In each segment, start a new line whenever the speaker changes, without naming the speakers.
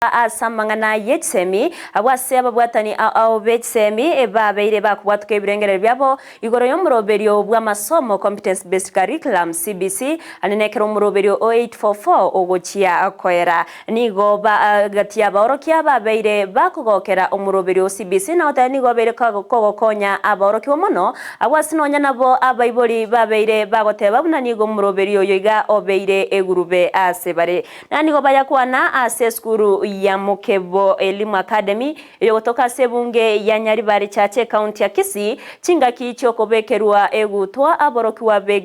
Ase amang'ana ye chisemi, abwo ase ababwatani ao be chisemi babeire bakobwatoka ebirengererio biabo igoro y'omoroberio bw'amasomo, Competence Based Curriculum, CBC, ande nekero omoroberio o 844 ogochia koera. Nigo gati y'abaorokia babeire bakogokera omoroberio o CBC na goteba nigo obeire kogokonya abaorokigwa mono, abwo ase nonya nabo abaibori babeire bagoteba buna nigo omoroberio oyo iga obeire egurube ase bare. Na nigo bayakwana ase esukuru ya Mokebo Elimu Academy eyogotoka ase ebunge ya Nyaribari Chache ekaunti ya Kisii, chingaki chiokobekerwa egutwa aborokigwa be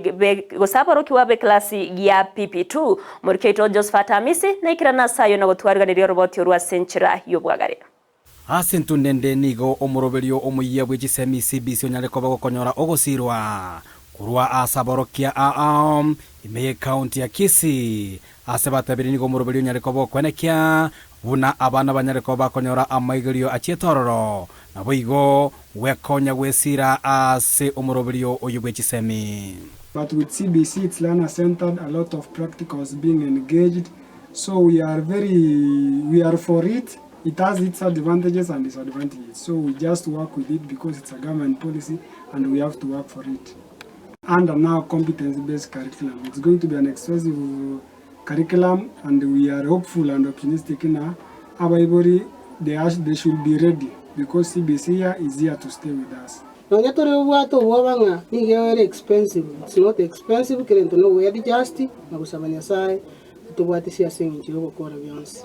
gose aborokigwa b'eklasi ya PP2. Omoriki oito Josephat Amisi naikerana ase ayio na gotwariganeria oroboti orwo ase enchera y'obwagare.
Ase entunda ende nigo omoroberio omoyia bwe chisemi CBC onyare koba gokonyora ogosirwa korwa ase aborokia ao ime y'ecounty ya Kisii. Ase batebirie nigo omoroberio onyare koba okwenekia buna abana banyare koba bakonyora amaigerio achiete ororo naboigo gwekonya gwesira ase omoroberio oyio bwe chisemi.
But with CBC it's learner centered, a lot of practicals being engaged, so we are very, we are for it. It has its advantages and disadvantages so we just work with it because it's a government policy and we have to work for it. Under now competence based curriculum it's going to be an expensive curriculum and we are hopeful and optimistic ng'a abaibori they are they should be ready because CBC here is here to stay with us.
Nonya tore obwate obwoba ng'a nigo ere expensive, it's not expensive kera egento nogoe adjust na gosaba Nyasaye atobwatisie ase eng'encho yogokora bionsi.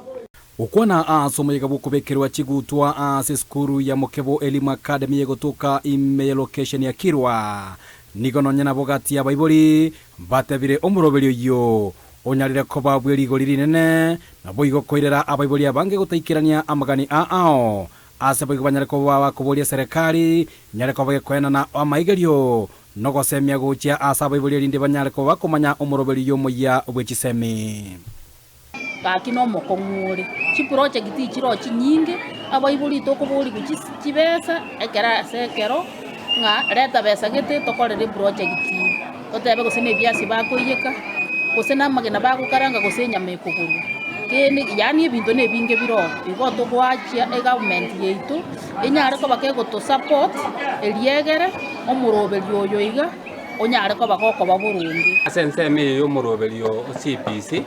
Gokwana ase omoyega bw'okobekerwa chigutwa ase esukuru ya Mokebo Elimu Academy egotoka ime ye location ya Kirwa, nigo nonya nabo gati y'abaibori batebire omoroberi oyio onyarire koba bwe rigori rinene, naboigo koirera abaibori abange gotaikerania amagani a ao ase boigo banyare koba bakoboria eserekari enyare koba gekoenana amaigerio nogosemia gochia ase abaibori erinde banyare koba bakomanya omoroberi oyio omoyia bwe chisemi.
Gaki nomokong'u ore. Chiprojekti chiroo chinyinge, abaibori tokoborigwa chibesa ekero ase ekero, ng'a reta besa gete tokorere eprojekti eye. Totebe gose na ebiasi bakoiyeka, gose na amagena bagokaranga gose enyama ekogorwa. Kende yaani ebinto na ebinge bire oo, igo togoachia egovernment yaito, enyare koba kegotosupport, eriegere, omoroberio oyo iga. onyare koba gokoba boronge.
Ase ensemo eye y'omoroberio o CBC,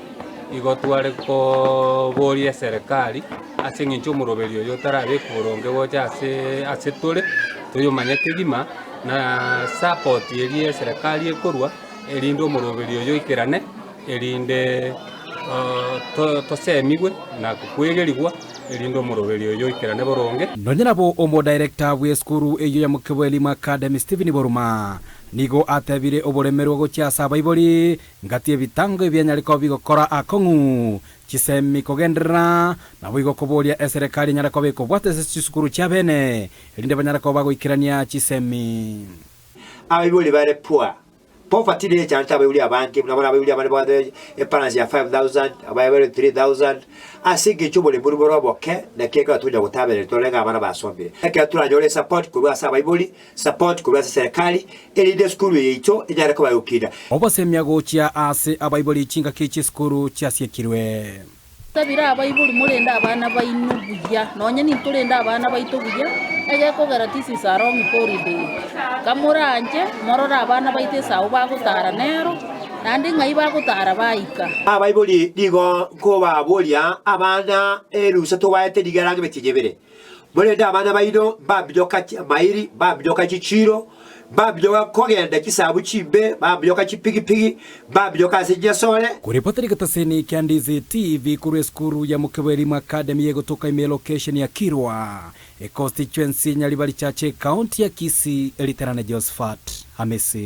igo tware koboria eserekari ase eng'encho omoroberio oyo otarabekwa boronge gocha ase ase tore, toyomanye kegima, na support eria eserekari ekorwa, erinde omoroberio oyo oikerane, erinde tosemigwe na kwegerigwa, erinde omoroberio oyo oikerane boronge.
Nonya nabo omodirector bw'esukuru eyio ya Mokebo Elimu Academy Stephen Boruma nigo atebire oboremerwa gochia ase abaibori ngati ebitango ebianyare koba bigokora akong'u chisemi kogenderera naboigo koboria eserekari enyare koba ekobwata ase chisukuru chiabene erinde banyare koba bagoikerania chisemi.
Abaibori bare poor. Poverty nere echanete abaibori abange, buna bono abaibori abande babwate ebalance ya 5000, abaye bare 3000, ase engencho oboremu bore oboke, naki ekero tonya gotabereri torore ng'a abana basomire. Ekero toranyore esupport korwa ase abaibori, support korwa ase eserekari, erinde esukuru eye yaito enyare koba egokinda.
Obosemia gochia ase abaibori chingaki chisukuru chiasiekirwe.
Tabire abaibori morende abana baino buya, nonye nintorende abana baito buya, egekogera this is a long holiday. Kamoranche morore abana baito esau bagotara nero, naende ng'ai bagotara baika.
Abaibori nigo nkobaboria abana erusa tobaete nigo erange emetienyi ebere. Morende abana baino mbaminyoka mairi, mbaminyoka chichiiro, mbaminyoka kogenda chisabu chimbe, mbaminyoka chipigipigi, mbaminyoka ase chinyasore.
Koripoteri getaseni kia Ndizi TV korwa esukuru ya Mokebo Elimu Academy egotoka ime elokesheni ya Kirwa, econstituency Nyaribari Church, Ekaunti ya Kisii, Riterane Josephat Hamisi.